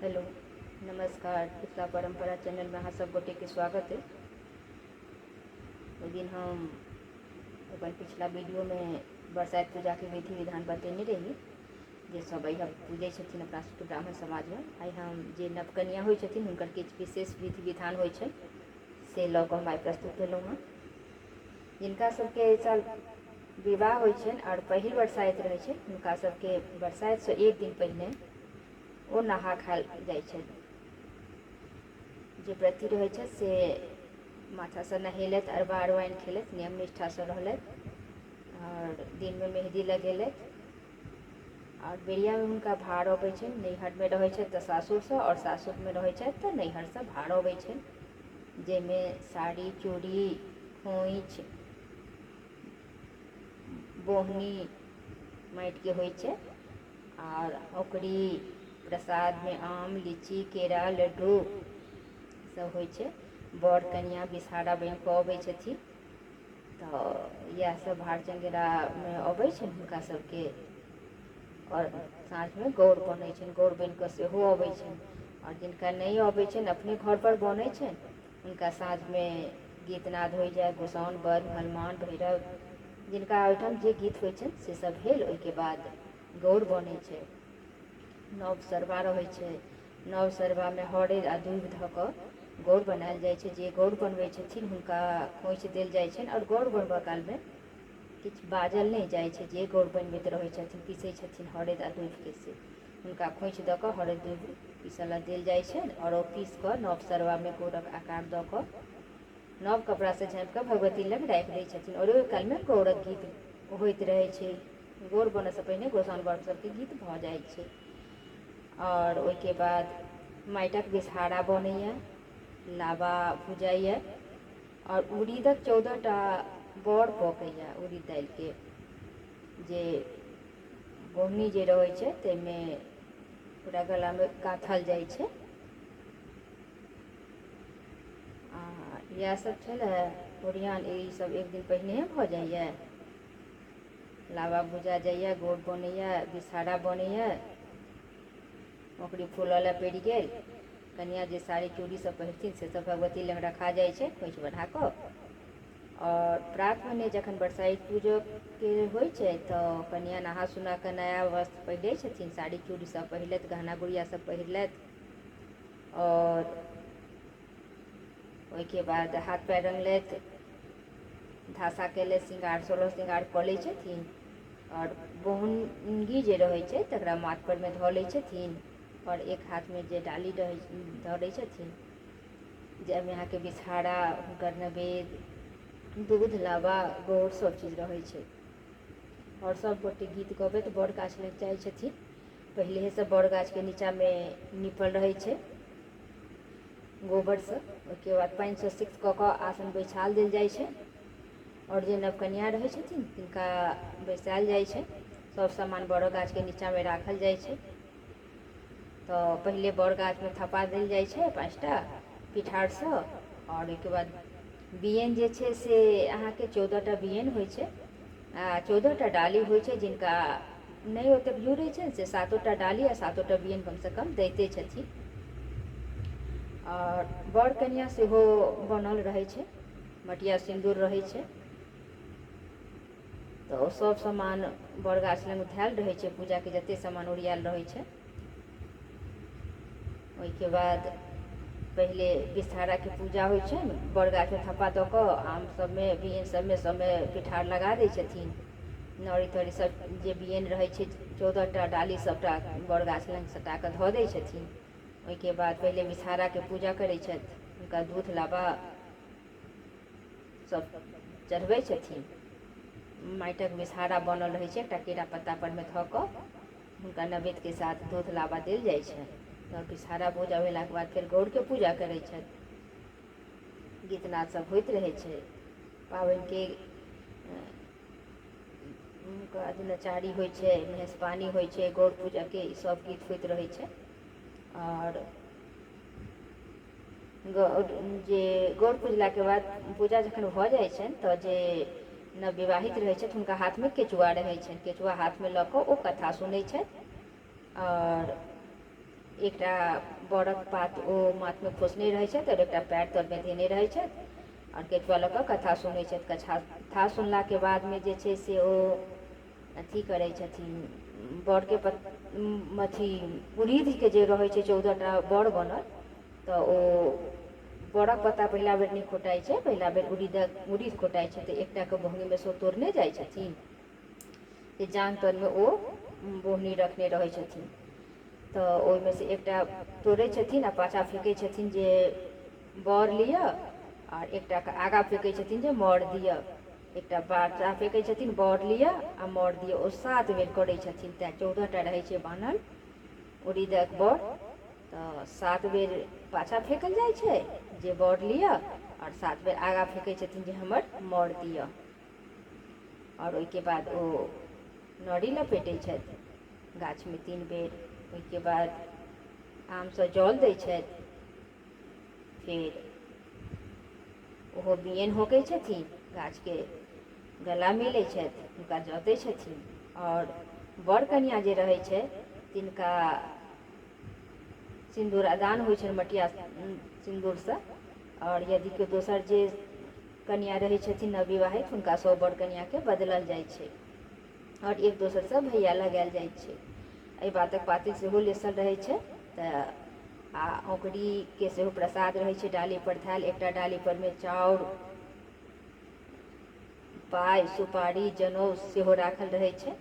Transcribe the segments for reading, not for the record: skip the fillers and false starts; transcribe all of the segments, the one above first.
Hello नमस्कार, मिथिला परम्परा चैनलमे अहाँ सब गोटेके स्वागत अछि। ओहि दिन हम अपन पिछला वीडियोमे बरसाइत पूजाके विधि विधान बतेने रही, जे सब एहि पूजै छथिन अपना सबके ब्राह्मण समाजमे। आइ हम जे नवकनिया होइ छथिन हुनकर किछु विशेष विधि विधान होइ छै से लऽ कऽ हम आइ प्रस्तुत भेलहुँ हँ। जिनका सबके एहि साल विवाह होइ छनि आओर पहिल बरसाइत रहै छै, हुनका सबके बरसाइतसँ एक दिन पहिने ओ नहा खायल जाइ छनि। जे व्रती रहै छथि से माथासँ नहेलथि, अरबा अरबाइन खेलथि, नियम निष्ठासँ रहलथि आओर दिनमे मेहदी लगेलथि आओर बेरियामे हुनका भार अबै छनि। नैहरमे रहै छथि तऽ सासुरसँ आओर सासुरमे रहै छथि तऽ नैहरसँ भार अबै छनि, जाहिमे साड़ी, चूड़ी, खोँइछ, बोहनी माटिके होइ छै आओर औकरी, प्रसादमे आम, लीची, केरा, लड्डू सब होइ छै। बर कनिया बिसहारा बनि कऽ अबै छथिन तऽ इएह सब भार चंगेरामे अबै छनि हुनका सबके। आओर साँझमे गौर बनै छनि, गौर बनि कऽ सेहो अबै छनि। आओर जिनका नहि अबै छनि, अपने घरपर बनै छनि, हुनका साँझमे गीतनाद होइ जाय, गोसाउनि, बर, हनुमान, भैरव, जिनका ओहिठाम जे गीत होइ छनि से सब भेल। ओहिके बाद गौर बनै छै, नव सरबा रहै छै। नव सरबामे हरदि आ दूभि धऽ कऽ गौर बनायल जाइ छै। जे गौर बनबै छथिन हुनका खोँइछ देल जाइ छनि आओर गौर बनबऽ कालमे किछु बाजल नहि जाइ छै। जे गौर बनबैत रहै छथिन, पीसै छथिन हरदि आ दूभिके, से हुनका खोँइछ दऽ कऽ हरदि दूभि पीसऽ लए देल जाइ छनि आओर ओ पीस कऽ नव सरबामे गौरक आकार दऽ कऽ नव कपड़ासँ झाँपि कऽ भगवती लग राखि दै छथिन। आओर ओहि कालमे गौरक गीत होइत रहै छै। गौर बनऽसँ पहिने गोसाउनि बर सबके गीत भऽ जाइ छै। आओर ओहिके बाद माटिक बिसहारा बनैए, लाबा भुजाइए आओर उड़ीदक 14 टा बड़ पकैए। उड़ीद दालिके जे बोहनी जे रहै छै ताहिमे पूरा गलामे गाँथल जाइ छै। आ इएह सब छलै ओरियान। ई सब एक दिन पहिनेहे भऽ जाइए। लाबा भुजा जाइए, गोड़ बनैए, बिसहारा बनैए, ओकरी फूलऽ लए पड़ि गेल। कनिया जे साड़ी चूड़ी सब पहिरथिन से सब भगवती लग रखा जाइ छै खोँइछ बढ़ा कऽ। आओर प्रात भेने जखन बरसाइत पूजोके होइ छै तऽ कनिया नहा सुना कऽ नया वस्त्र पहिरै छथिन, साड़ी चूड़ी सब पहिरलथि, गहना गुड़िया सब पहिरलथि आओर ओहिके बाद हाथ पैर रङ्गलथि, धासा केलथि, श्रृंगार 16 श्रृंगार कऽ लै छथिन आओर बोहनगी जे रहै छै तकरा माथ परमे धऽ लै छथिन आओर एक हाथमे जे डाली रहै धऽ लै छथिन, जाहिमे अहाँके बिसहारा, हुनकर नैवेद्य, दूध, लाबा, गौर सब चीज रहै छै। आओर सब गोटे गीत गबैत बड़ गाछ लग जाइ छथिन। पहिलेसँ बड़ गाछके नीचाँमे निपल रहै छै गोबरसँ। ओहिके बाद पानिसँ सिक्त कऽ कऽ आसन बैसाल देल जाइ छै आओर जे नवकनिया रहै छथिन तिनका बैसायल जाइ छै। सब सामान बड़ो गाछके नीचाँमे राखल जाइ छै। तऽ पहिले बड़ गाछमे थपा देल जाइ छै 5टा पिठारसँ आओर ओहिके बाद बियैन जे छै से अहाँके 14टा बियैन होइ छै आ 14टा डाली होइ छै। जिनका नहि ओतेक जुड़ै छनि से 7टा डाली आ 7टा बियैन कमसँ कम दैते छथिन। आओर बर कनिया सेहो बनल रहै छै, मटिया सिन्दूर रहै छै। तऽ ओ सब सामान बड़ गाछ लग धयल रहै छै, पूजाके जते सामान ओरियायल रहै छै। ओहिके बाद पहिले बिसहाराके पूजा होइ छनि। बड़ गाछमे थप्पा दऽ कऽ आम सबमे, बियैन सबमे, सबमे पिठार लगा दै छथिन। नौरी तौरी सब जे बियैन रहै छै 14टा डाली सबटा बड़ गाछ लग सटा कऽ धऽ दै छथिन। ओहिके बाद पहिले बिसहाराके पूजा करै छथि, हुनका दूध लाबा सब चढ़बै छथिन। माटिक बिसहारा बनल रहै छै, एकटा केरा पत्ता परमे धऽ कऽ हुनका नैवेद्यके साथ दूध लाबा देल जाइ छै। तऽ बिसहारा पूजा भेलाके बाद फेर गौरके पूजा करै छथि। गीतनाद सब होइत रहै छै। पाबनिके नचारी होइ छै, महेशपानी होइ छै, गौर पूजाके ई सब गीत होइत रहै छै। आओर जे गौर पूजलाके बाद पूजा जखन भऽ जाइ छनि तऽ जे नवविवाहित रहै छथि हुनका हाथमे केचुआ रहै छनि। केचुआ हाथमे लऽ कऽ ओ कथा सुनै छथि आओर एकटा बड़क पात ओ माथमे खोसने रहै छथि आओर एकटा पएर तरमे धेने रहै छथि आओर केचुआ लऽ कऽ कथा सुनै छथि। कथा सुनलाके बादमे जे छै से ओ अथी करै छथिन, बड़के अथी उड़ीदके जे रहै छै 14 टा बड़ बनल, तऽ ओ बड़क पत्ता पहिला बेर नहि खोटाइ छै, पहिला बेर उड़ीदक उड़ीद खोटाइ छै। तऽ एकटाके बोहनीमे सँ तोड़ने जाइ छथिन, से जाँघ तरमे ओ बोहनी रखने रहै छथिन, तऽ ओहिमे से एकटा तोड़ै छथिन आ पाछाँ फेकै छथिन जे बर लिअ, आओर एकटाके आगाँ फेकै छथिन जे मर दिअ। एकटा पाछाँ फेकै छथिन, बर लिअ आ मर दिअ। ओ 7 बेर करै छथिन। तैँ 14टा रहै छै बान्हल उड़ीदक बर, तऽ 7 बेर पाछाँ फेकल जाइ छै जे बर लिअ, आओर 7 बेर आगाँ फेकै छथिन जे हमर मर दिअ। आओर ओहिके बाद ओ नड़ी लपेटै छथि गाछमे 3 बेर। ओहिके बाद आमसँ जल दै छथि। फेर ओहो बियैन होकै छथिन, गाछके गला मिलै छथि, हुनका जतै छथिन। आओर बर कनिआँ जे रहै छै तिनका सिन्दूर आदान होइ छनि मटिया सिन्दूरसँ। आओर यदि केओ दोसर जे कनिआँ रहै छथिन नवविवाहित, हुनकासँ ओ बर कनिआँके बदलल जाइ छै आओर एक दोसरसँ भैया लगायल जाइ छै। एहि बातक पातिल सेहो लेसल रहै छै। तऽ आ औकरीके सेहो प्रसाद रहै छै डालीपर धयल। एकटा डाली परमे चाउर, पाइ, सुपारी, जनउ सेहो राखल रहै छै।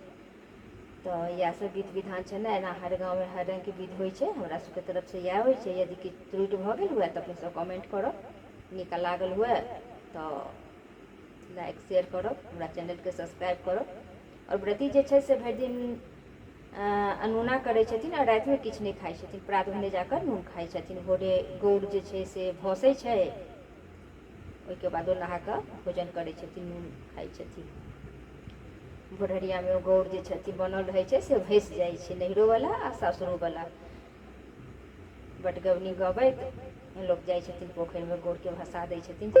तऽ इएह सब विध विधान छै ने। एना हर गाँवमे हर रङ्गके विध होइ छै। हमरा सबके तरफसँ इएह होइ छै। यदि किछु त्रुटि भऽ गेल हुए तऽ अपने सब कमेन्ट करब। नीक लागल हुए तऽ लाइक शेयर करब, हमरा चैनलके सब्सक्राइब करब। आओर व्रती जे छै से भरि दिन अनोना करै छथिन आओर रातिमे किछु नहि खाइ छथिन। प्रात भेने जाकऽ नून खाइ छथिन। भोरे गौर जे छै से भसै छै, ओहिके बाद ओ नहा कऽ भोजन करै छथिन, नून खाइ छथिन। भोरहरियामे ओ गौर जे छथिन बनल रहै छै से भसि जाइ छै, नैहरोवला आ सासुरोवला। बटगबनी गबैत लोक जाइ छथिन पोखरिमे, गौरके भसा दै छथिन।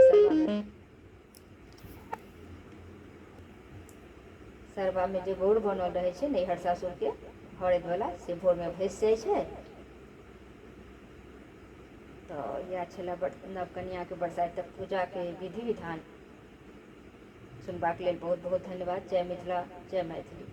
सरबामे जे गौर बनल रहै छै नैहर सासुरके हरदवला, से भोरमे भसि जाइ छै। तऽ इएह छलै नव कनिआँके बरसाइतक पूजाके विधि विधान। सुनबाक लेल बहुत बहुत धन्यवाद। जय मिथिला, जय मैथिली।